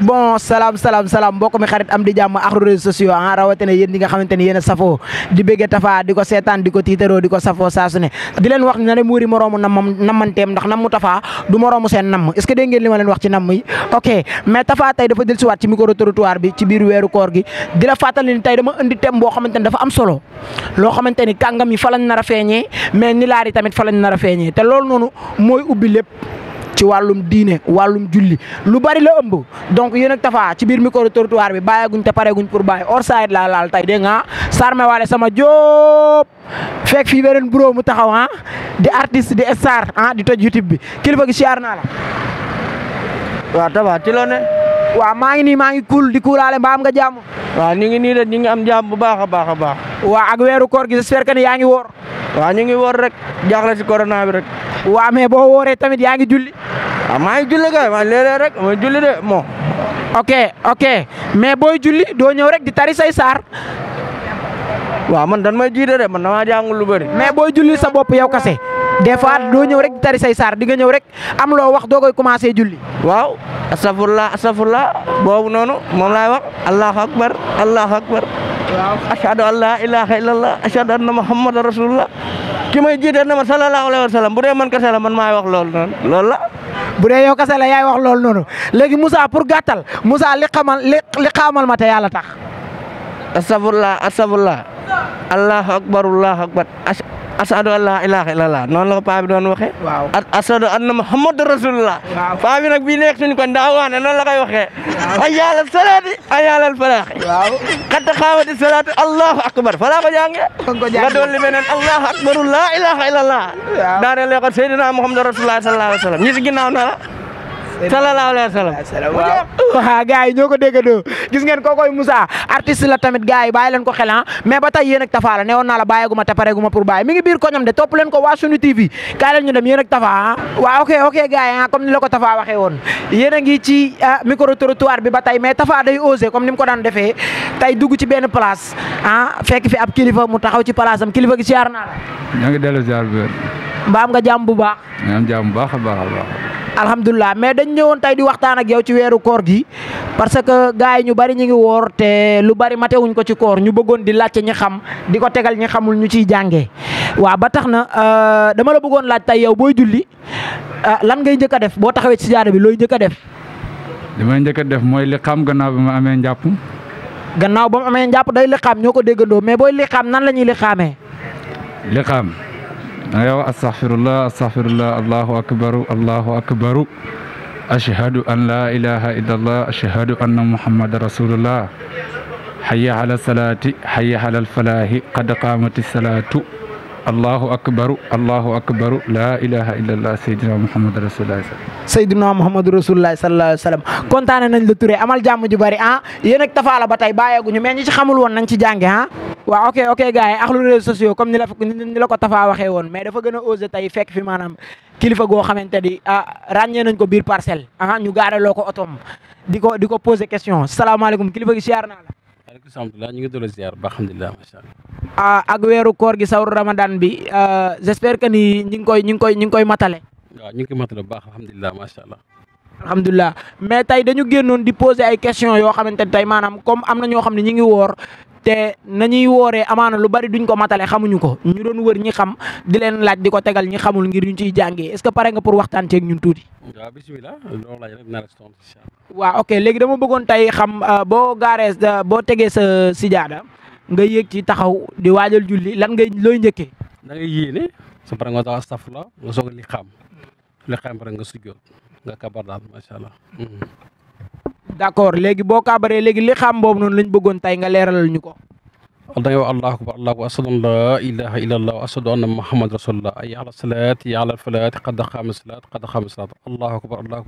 bon salaam mbokk mi xarit am di jàmm ak réseaux sociaux rawatina yéen ñi nga xamante ni yéen a safoo di bëgge Tapha di ko seetaan di ko tiitaroo di ko safoo saa su ne di leen wax na ne muuri moroomu nammanteem ndax nammu Tapha du moroomu seen namm est-ce que dégg ngeen li ma leen wax ci namm yi ok mais Tapha tey dafa dellusiwaat ci micro trottoir bi ci biir weeru koor gi di la fàttali ni tey dama indi thème boo xamante ni dafa am solo loo xamante ni kàngam yi fa lañ nar a feeñee mais nilaar yi tamit fa lañ nar a feeñee te loolu noonu mooy ubbi lépp ci wàllum diine wàllum julli lu bari la ëmb donc yéen ak Tapha ci biir micro trottoir bi bàyyeeguñ te pareeguñ pour bàyyi hors side laa laal tey dégg nga sarme waale sama jóob fekk fii beneen bureau mu taxaw di artiste di star di toj YouTube bi kilifa gi siyaar naa la. waaw Tapha ci loo ne. waaw maa ngi nii maa ngi kuul di kuulaale mbaa am nga jàmm. waaw ñu ngi nii de ñu ngi am jàmm bu baax a baax a baax. waaw ak weeru koor gi j'espère que ni yaa ngi woor. waaw ñu ngi woor rek jaaxle si corona bi rek. waaw mais boo wooree tamit yaa ngi julli. waaw maa ngi julli kay maa léeg-léeg rek ma julli de moo. ok mais booy julli doo ñëw rek di tari say saar. waaw man dan may jiite de man damaa jàngul lu bëri. mais booy julli sa bopp yow kase des fois doo ñëw rek di tari say saar di nga ñëw rek am loo wax doo koy commencé julli. waaw astafurlah boobu noonu moom laay wax allahu akbar waaw ashhadu an la ilaha illallah ashhadu anna muhammadan rasulullah ki may jiite na ma sallallahu alayhi wa sallam bu dee man kese la man maay wax loolu noonu loolu la. bu dee yow kese la yaay wax loolu noonu léegi Moussa pour gàttal Moussa li xamal ma te yàlla tax. astafurlah allahu akbar ashhadu an la ilaha illallah noonu la ko paa bi doon waxee. waaw ashhadu anna muhammadan rasulullah. waaw paa bi nag bii nekk suñu ko daa waane noonu la koy waxee. hayya ala salaati hayya ala falaahi. waaw qad qaamati salaatu allahu akbar fa laa ko jàngee. nga dolli beneen allahu akbar la ilaha illallah. waaw daaneel ko Seydina Muhammad rasulullah sallallahu alayhi wa sallam ñi si ginnaaw na la. sallallahu alayhi wa sallam. waaw gars yi ñoo ko déggandoo gis ngeen kookoy Moussa artiste la tamit gars yi bàyyi leen ko xel mais ba tey yéen ak Tapha la newoon naa la bàyyeeguma te pareeguma pour bàyyi mi ngi biir koñam de topp leen ko waa sunu TV kaay leen ñu dem yéen ak Tapha waaw ok gars yi comme ni la ko Tapha waxee woon yéen a ngi ci micro trottoir bi ba tey mais Tapha day osé comme ni mu ko daan defee tey dugg ci benn place fekk fi ab kilifa mu taxaw ci place am kilifa gi siyaar naa la. ñoo ngi dellu ziar bi. mbaa am nga jàmm bu baax. ñoo am jàmm bu baax a baax. alhamdulilah mais dañ ñëwoon tey di waxtaan ak yow ci weeru koor gi parce que gars yi ñu bari ñu ngi woor te lu bari matewuñ ko ci koor ñu bëggoon di laajte ñi xam di ko tegal ñi xamul ñu ciy jàngee waaw ba tax na dama la bëggoon laaj tey yow booy julli lan ngay njëkk a def boo taxawee ci sijaada bi looy njëkk a def. li may njëkk a def mooy li xam gannaaw bi ma amee njàpp. gannaaw ba mu amee njàpp day li xam ñoo ko déggandoo mais booy li xam nan la ñuy li xaamee. li xam. da ngay wax astaghfirullah allahu akbaru ashhadu an la ilaha illallah ashhadu anna muhammadan rasulullah hayya ala salati hayya ala falahi qad qamati salatu allahu akbaru la ilaha illallah sayyidina muhammadan rasulullah sallallahu alayhi wa sallam kontaane nañ la Touré amal jàmm ju bari yéen ak Tapha la ba tey bàyyeeguñu mais ñi ci xamul woon nañ ci jànge waaw ok gars yi ak lu réseaux sociaux comme ni la ko Tapha waxee woon mais dafa gën a osé tey fekk fi maanaam kilifa goo xamante ni ràññee nañ ko biir parcelle ñu gaareloo ko otom di ko poser question salaamaaleykum kilifa gi siyaar naa la. waaleykum salaam ñu ngi doon ziar ba alhamdulilah macha allah. ak weeru koor gi sawru Ramadan bi j'espère que ni ñi ngi koy matale. waaw ñu ngi koy matale bu baax alhamdulilah macha allah. alhamdulilah mais tey dañu génnoon di poser ay questions yoo xamante ne tey maanaam comme am na ñoo xam ne ñi ngi woor te nañuy wooree amaana lu bari duñ ko matale xamuñu ko ñu doon wër ñi xam di leen laaj di ko tegal ñi xamul ngir ñu ciy jàngee est-ce que pare nga pour waxtaan ceeg ñun tuuti. waaw bisimilah loolu laaj rek naa la si tontu incha allah. waaw ok léegi dama bëggoon tey xam boo tegee sa sijaada nga yéeg ci taxaw di waajal julli lan looy njëkkee. da ngay yéene sa pare nga tax astafurlah nga soog a li xam pare nga sujjoot nga kabar daal macha allah. d'accord léegi boo kaabaree léegi li xam boobu noonu lañ bëggoon tey nga leeralal ñu ko. da ngay wax allahu akbar ashhadu an la ilaha illallah wa ashhadu anna muhammad rasulullah hayya ala salaat hayya ala falaat qad qaamat salaat allahu akbar la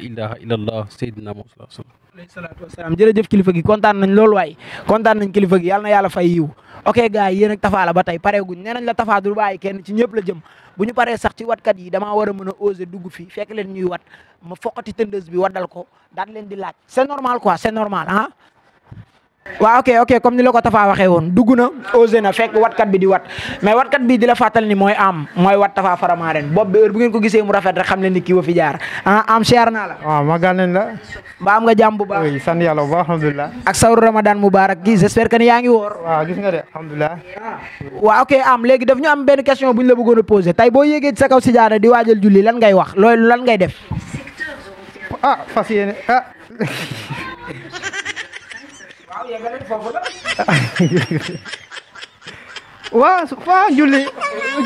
ilaha illallah sayyidina muhammad alayhi salaatu wasalaam jërëjëf kilifa gi kontaan nañ loolu waay kontaan nañ kilifa gi yàlla na yàlla fay yiw ok gars yi yéen ak Tapha la ba tey pareeguñ nee nañ la Tapha du bàyyi kenn ci ñëpp la jëm bu ñu paree sax ci watkat yi damaa war a mën a oser dugg fii fekk leen ñuy wat ma foqati tëndeuse bi waddal ko daal leen di laaj c'est normal quoi c'est normal waaw ok comme ni la ko Tafa waxee woon dugg na osé na fekk watkat bi di wat mais watkat bi di la fàttali ni mooy mooy wat Tafa Faramaren bopp bi heure bu ngeen ko gisee mu rafet rek xam leen ni kii wa fi jaar siyaar naa la. waaw magal nañ la. mbaa am nga jàmm bu baax. oui sant yàlla bu baax alhamdulilah. ak sawru Ramadan Mubarak gi j'espère que ni yaa ngi woor. waaw gis nga de alhamdulilah. waaw ok léegi daf ñu am benn question bu ñu la bëggoon a posé tey boo yéegee ci sa kaw si jaada di waajal julli lan ngay wax loolu lan ngay def. fas yéene waaw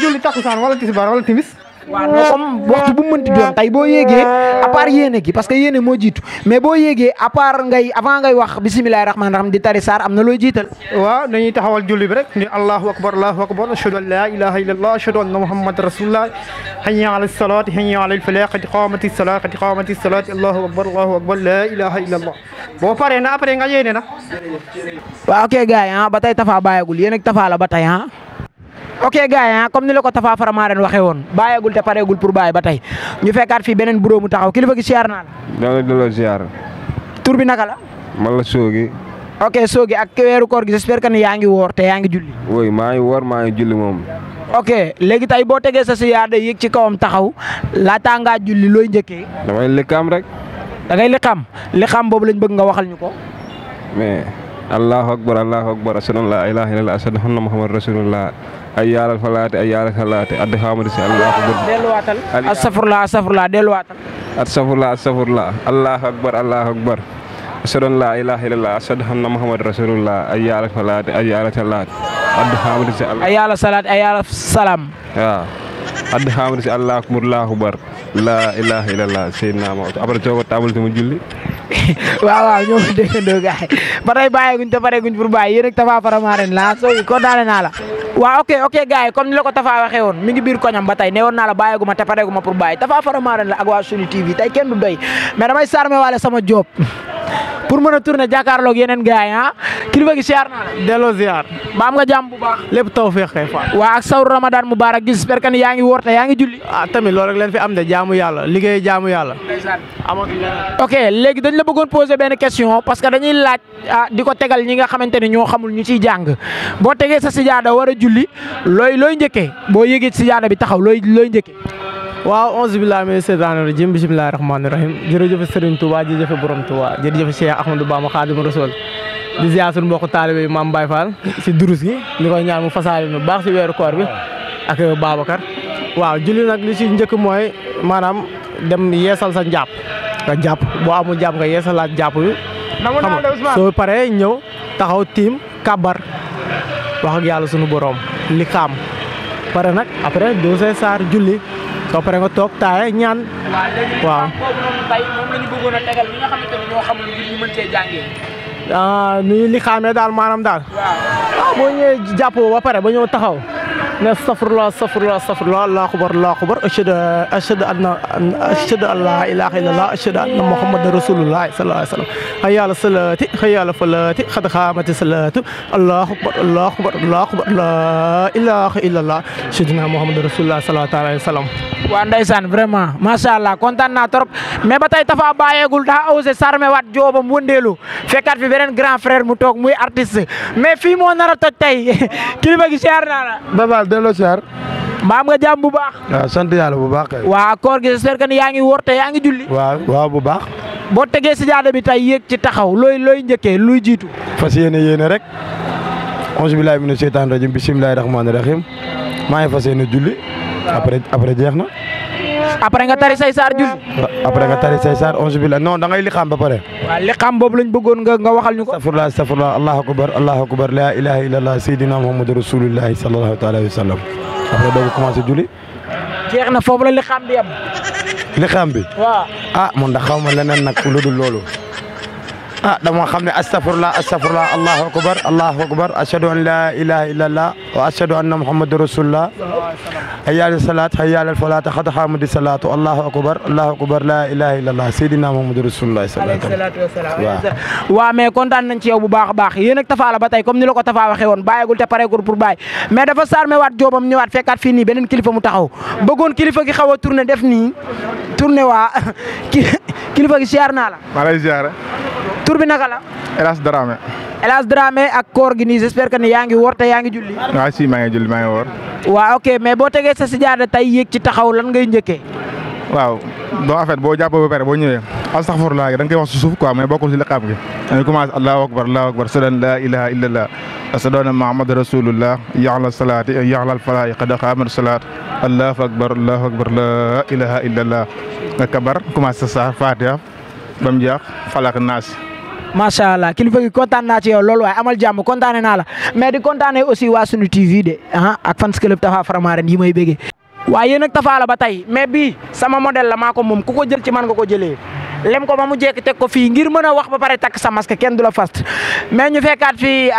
julli takkusaan wala tisbaar wala timis. waaw non comme waxtu bu mu mënti doon tey boo yéegee à part yéene gi parce que yéene moo jiitu mais boo yéegee à part avant ngay wax bisimilahi rahmaani rahim di tari saar am na looy jiital. waaw dañuy taxawal julli bi rek ni allahu akbar ashhadu an la ilaha illallah ashhadu anna muhammad rasulullah hayya ala salati hayya ala falah qad qamati salati allahu akbar la ilaha illallah boo paree na après nga yéene na. waaw ok gars yi ba tey Tafa bàyyagul yéen ak Tafa la ba tey ok gars yi comme ni la ko Tafa Faramaren waxee woon bàyyeegul te pareegul pour bàyyi ba tey ñu fekkaat fii beneen bureau mu taxaw kilifa gi siyaar naa la. dama delloo siyaar. tur bi naka la. man la Soogi. ok Soogi ak weeru koor gi j'espère que ni yaa ngi woor te yaa ngi julli. oui maa ngi woor maa ngi julli moom. ok léegi tey boo tegee sa siyaar day yëg ci kawam taxaw laataa ngaa julli looy njëkkee. damay liqaam rek. da ngay liqaam boobu lañ bëgg nga waxal ñu ko. mais allahu akbar ashhadu an la ilaha illallah ashhadu anna muhammad rasulullah hayya alal falaati addi xaamadi si allahu akbar. delluwaatal astafurlah delluwaatal. astafurlah allahu akbar ashhadu an la ilaha illallah ashhadu anna muhammad rasulullah hayya alal falaati addi xaamadi si hayya ala salaat hayya ala salaam. waaw addi xaamadi si allahu akbar la ilaha illallah sayyidina Muhammad après soo ko taamal te mu julli. waaw ñoo ko déggandoo gars yi ba tey bàyyeeguñ te pareeguñ pour bàyyi yéen ak Tafa Faramaren la soo ko daane naa la. waaw ok gars yi comme ni la ko Tafa waxee woon mi ngi biir koñam ba tey ne woon naa la bàyyeeguma te pareeguma pour bàyyi Tafa Faramaren la ak waa Sunu TV tey kenn du doy mais damay sarme waale sama job pour mën a tourner jàkkaarloog yeneen gars yi kilifa gi siyaar naa la. delloo ziar. ba am nga jàmm bu baax. lépp tawfeex kay fa. waa ak sawru Ramadan Mubarak gis j'espère que ni yaa ngi woor te yaa ngi julli. tamit loolu rek leen fi am de jaamu yàlla liggéey jaamu yàlla. ok léegi dañ la bëggoon poser benn question parce que dañuy laaj di ko tegal ñi nga xamante ni ñoo xamul ñu ciy jàng boo tegee sa sijaada war a julli looy njëkkee boo yëgee sijaada bi taxaw looy njëkkee. waaw auzu billahi mina seytaani rajim bismillahi rahmaani rahim jërëjëf Serigne Touba jërëjëf Borom Touba jërëjëf Cheikh Ahmadou Bamba Khadimu Rasul di ziar suñu mbokku taalibe yi Mame Baye Fall si durus gi ñu koy ñaan mu fasaale nu baax si weeru koor bi ak Babacar waaw julli nag li si njëkk mooy maanaam dem yeesal sa njàpp nga jàpp boo amul jàpp nga yeesalaat jàpp bi xam nga soo paree ñëw taxaw tiim kabar wax ak yàlla sunu borom li xaam pare nag après doo say saar julli soo paree nga toog taaye ñaan waaw. tey moom la ñu bëggoon a tegal ñi nga xamante ne ñoo xamul ngir ñu mën cee jàngee. ni li xaamee daal maanaam daal. waaw boo ñëwee jàppoo ba pare ba ñëw taxaw. ne astafurlah allahu akbar ashhadu an la ilaha illallah ashhadu anna muhammadan rasulullah sallallahu alayhi wa sallam hayya ala salati hayya ala falati qad qamati salatu allahu akbar la ilaha illallah sayyidina muhammadan rasulullah sallallahu alayhi wa sallam. waa ndeysaan vraiment macha allah kontaan naa trop mais ba tey Tafa bàyyeegul daa osé sarme waat joobam wëndeelu fekkaat fi beneen grand frère mu toog muy artiste mais fii moo nar a toj tey kilifa gi siyaar naa la. delloo siyaar. mbaam nga jàmm bu baax. waaw sant yàlla bu baax kay. waa koor gi j'espère que ni yaa ngi woor te yaa ngi julli. waaw bu baax. boo tegee si jaada bi tey yéeg ci taxaw looy njëkkee luy jiitu. fas yéene rek. auzu billaahi mina sheytaani rajiim bismillaahi rahmaani rahiim maa ngi fas yéene julli après jeex na. après nga tari say saar julli. après nga tari say saar auzu billaahi non da ngay liqaam ba pare. waaw liqaam boobu lañ bëggoon nga waxal ñu ko. astafurlah allahu akbar la ilaha illallah sayyidina muhammadu rasulullahi sallallahu alayhi wa sallam après doo ko commencé julli. jeex na foofu la liqaam bi am. liqaam bi. waaw man da xaw ma leneen nag lu dul loolu. dama xam ne astafurlah allahu akbar ashhadu an la ilaha illallah wa ashhadu anna muhammadu rasulullah hayya ala salat hayya ala falat qad qamati salatu allahu akbar la ilaha illallah sayyidina muhammadu rasulullah sallallahu alayhi wa sallam. waaw mais kontaan nañ ci yow bu baax a baax yéen ak Tafa la ba tey comme ni la ko Tafa waxee woon bàyyegul te pareegul pour bàyyi mais dafa sarme waat joobam ñëwaat fekkaat fii nii beneen kilifa mu taxaw bëggoon kilifa gi xaw a tourné def nii tourné waa kilifa gi siyaar naa la. maa lay siyaare. tur bi naka la. Elas Dramé. Elas Dramé ak koor gi nii j'espère que ni yaa ngi woor te yaa ngi julli. waaw si maa ngi julli maa ngi woor. waaw ok mais boo tegee sa sijaada tey yéeg ci taxaw lan ngay njëkkee. waaw bon en fait boo jàppoo ba pare boo ñëwee astaghfirullah da nga koy wax si suuf quoi mais bokkul si liqaam gi. da ngay commencé allahu akbar ashhadu an la ilaha illallah ashhadu anna muhammadan rasulullah ya'la salaati ya'la al-falaahi qad qaamat salaat allahu akbar la ilaha illallah nga kabar commencé sa fatiha ba mu jeex falak naas. macha allah kilifa gi kontaan naa ci yow loolu waaye amal jàmm kontaane naa la mais di kontaane aussi waa sunu TV de ak fans club Tapha Faramareen yi may bëggee. waaye yéen ak Tapha la ba tey mais bii sama modèle la maa ko moom ku ko jël ci man nga ko jëlee lem ko ba mu jekk teg ko fii ngir mën a wax ba pare takk sa masque kenn du la fast mais ñu fekkaat fii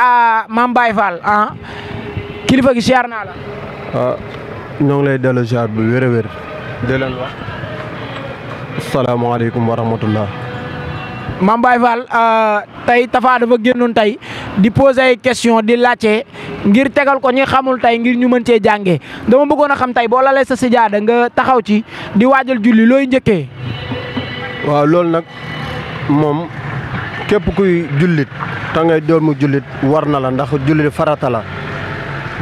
Mame Baye Fall kilifa gi siyaar naa la. ñoo ngi lay delloo siyaar bu wér a wér di leen wax asalaamaaleykum wa rahmatullah. Mame Baye Fall tey Tapha dafa génnoon tey di poser ay question di laajte ngir tegal ko ñi xamul tey ngir ñu mën cee jàngee dama bëggoon a xam tey boo lalee sa sijaada nga taxaw ci di waajal julli looy njëkkee. waaw loolu nag moom képp kuy jullit te ngay doomu jullit war na la ndax jullit farata la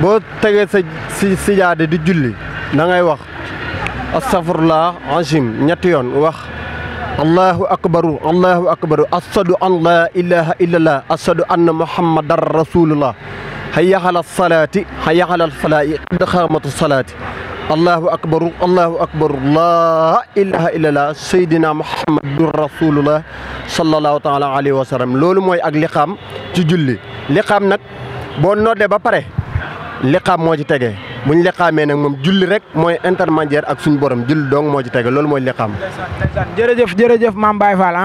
boo tegee sa sijaada di julli da ngay wax astaghfirullah azim ñetti yoon wax. allahu akbaru ashadu an la ilaha illallah ashadu anna muhammadan rasulullah hayya ala salaati hayya ala falaahi qad qaamatu salaati allahu akbaru la ilaha illallah sayyidina muhammadun rasulullah sallallahu taala alayhi wa sallam loolu mooy ak liqaam ci julli liqaam nag boo noddee ba pare liqaam moo ci tegee buñ liqaamee nag moom julli rek mooy intermédiaire ak suñu borom julli dong moo ci tege loolu mooy liqaam. jërëjëf Mame Baye Fall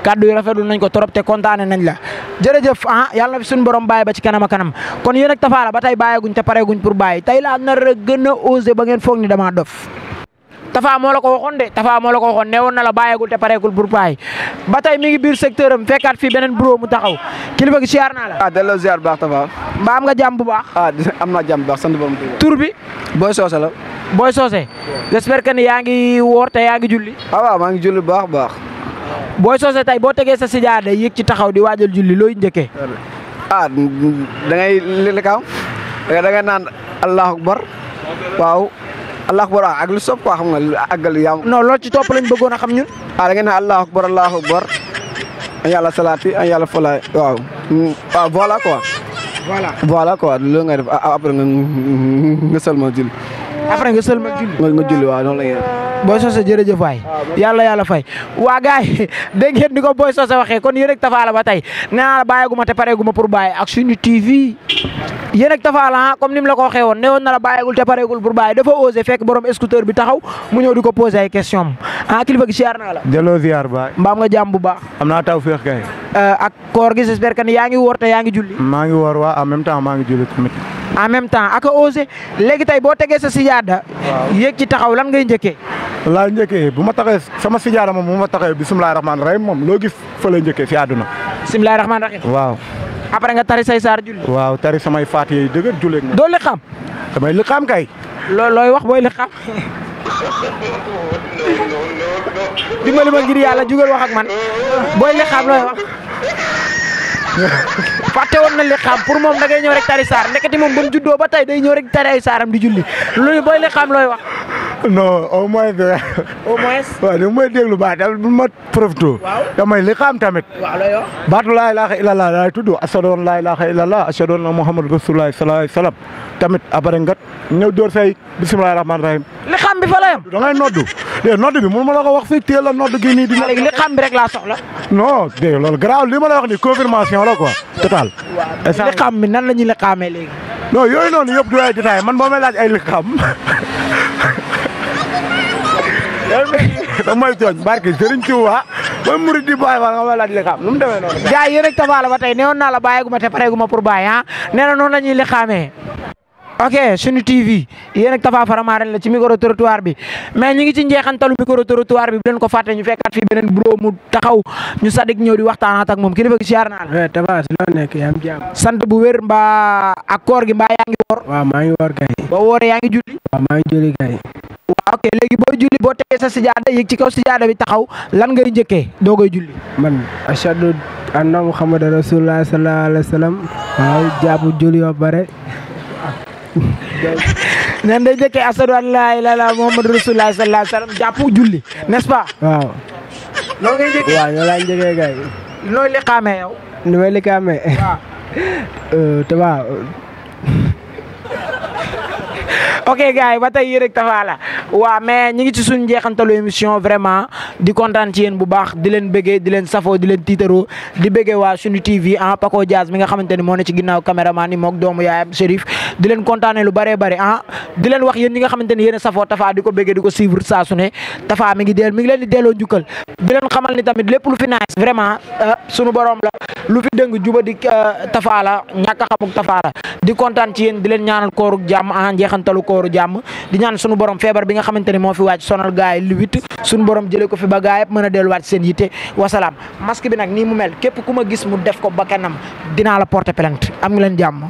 kaddu yi rafetlu nañ ko trop te kontaane nañ la jërëjëf yàlla na fi suñu borom bàyyi ba ci kanam a kanam kon yéen ak Tapha la ba tey bàyyeeguñ te pareeguñ pour bàyyi tey laa nar a gën a osé ba ngeen foog ni damaa dof. Tapha moo la ko waxoon de Tapha moo la ko waxoon ne woon na la bàyyeegul te pareegul pour bàyyi ba tey mi ngi biir secteur am fekkaat fii beneen bureau mu taxaw kilifa gi siyaar naa la. delloo ziar bu baax Tapha. mbaa am nga jàmm bu baax. am naa jàmm bu baax sant borom tur bi. Boy Socé la. Boy Socé j'espère que ni yaa ngi woor te yaa ngi julli. waaw maa ngi julli bu baax. Boy Socé tey boo tegee sa sijaada yéeg ci taxaw di waajal julli looy njëkkee. da ngay likaam da ngay naan allahu akbar waaw. allahu akbar ak lu sopp quoi xam nga àggal yaa non loolu ci topp lañ bëggoon a xam ñun. da ngeen ne allahu akbar an yàlla salaati an yàlla falaay waaw voilà quoi. voilà quoi loolu ngay def après nga sëlmal julli. après nga sëlmal julli. nga julli waaw noonu la ngeen. Boy Socé jërëjëf waay yàlla fay waa gars yi dégg ngeen ni ko Boy Socé waxee kon yéen ak Tapha la ba tey nee naa la bàyyeeguma te pareeguma pour bàyyi ak suñu TV yéen ak Tapha la comme ni mu la ko waxee woon ne woon na la bàyyeegul te pareegul pour bàyyi dafa osé fekk borom scooter bi taxaw mu ñëw di ko posé ay question am kilifa gi siyaar naa la. delloo ziar baay. mbaam nga jàmm bu baax. am naa taw féex kay. ak koor gi j'espère que ni yaa ngi woor te yaa ngi julli. maa ngi woor waa en même temps maa ngi julli tamit. en même temps ak osé léegi tey boo tegee sa sijaada. yéeg ci taxaw lan ngay njëkkee. laa njëkkee bu ma taxee sama sijaada moom bu ma taxee bisimilah rahmaani rahim moom loo gis fa la njëkkee si àdduna. bisimilah rahmaani rahim. waaw. après nga tari say saar julli. waaw tari samay faatiha yi dëgër julli ak moom. doo liqaam. damay liqaam kay. looy wax booy liqaam. dimbali ma ngir yàlla jugal wax ak man booy liqaam looy wax. fàtte woon na liqaam pour moom da ngay ñëw rek tari saar ndeketi moom ba mu juddoo ba tey day ñëw rek tari ay saaram di julli luy booy liqaam looy wax. non au moins. au moins. waaw ni may déglu baax daal bu ma profité. waaw damay liqaam tamit. waaw looy wax. baatu laa ilaaha illallah laay tudd ashhadu an laa ilaaha illallah ashhadu anna muhammadu rasulullah sallallahu alayhi wa sallam tamit après nga ñëw door say bismillahi rahmaani rahim. liqaam bi fa la yam. da ngay noddu dégg noddu bi mënu ma la ko wax fii teel a noddu gi nii. di léegi liqaam bi rek laa soxla. non dégg loolu garaaw li ma la wax ni confirmation la quoi total. waaw liqaam bi nan la ñuy liqaamee léegi. non yooyu noonu yëpp du ay détail man boo may laaj ay liqaam. da may tooñ barke Serigne Touba ba murid di bàyyi wala nga may laaj liqaam nu mu demee noonu. gars yi yéen ak Tapha la ba tey newoon naa la bàyyeeguma te pareeguma pour bàyyi nee na noonu la ñuy liqaamee. ok suñu TV yéen ak Tapha Faramareen la ci micro trottoir bi mais ñu ngi ci njeexantalu micro trottoir bi bu leen ko fàtte ñu fekkaat fii beneen bureau mu taxaw ñu sadik ñëw di waxtaanaat ak moom kilifa gi siyaar naa la. Tapha si loo nekk yaa ngi jàmm. sant bu wér mbaa ak koor gi mbaa yaa ngi woor. waaw maa ngi woor kay. ba wooree yaa ngi julli. waaw maa ngi julli kay. waaw ok léegi booy julli boo tegee sa sijaada yëg ci kaw sijaada bi taxaw lan ngay njëkkee doo koy julli. man ashhadu anna muhammad rasulullah sallallahu alayhi wa sallam waaw jàpp julli ba pare. nen day njëkkee ashhadu an laa ilaaha illallaah muhammad rasulullah sallallahu alayhi wa sallam jàpp julli n'est-ce pas. waaw. loolu ngay njëkkee waaw ñoo laa njëkkee gay. nooy liqaamee yow. ni may liqaamee. waaw. te waaw. ok gars yi ba tey yéen rek Tapha la waaw mais ñi ngi ci suñu njeexantalu émission vraiment di kontaan ci yéen bu baax di leen bëggee di leen safoo di leen tiitaroo di bëggee waa suñu TV Paco Diaz mi nga xamante ni moo ne ci ginnaaw caméraman yi mook doomu yaayam Chérif di leen kontaanee lu bëree bëri di leen wax yéen ñi nga xamante ni yéen a safoo Tapha di ko bëggee di ko suivre saa su ne Tapha mi ngi leen di delloo njukkal di leen xamal ni tamit lépp lu fi nice vraiment suñu borom la lu fi dëng juba di Tapha la ñàkk a xamuk Tapha la di kontaan ci yéen di leen ñaanal kooru jàmm njeexantalu kooru jàmm di ñaan suñu borom feebar bi nga xamante ni moo fi wàcc sonal gaay yi lu witt suñu borom jëlee ko fi ba gaay yëpp mën a delluwaat seen yitte wasalaam masque bi nag nii mu mel képp ku ma gis mu def ko bakkanam dinaa la porter plainte am nga leen jàmm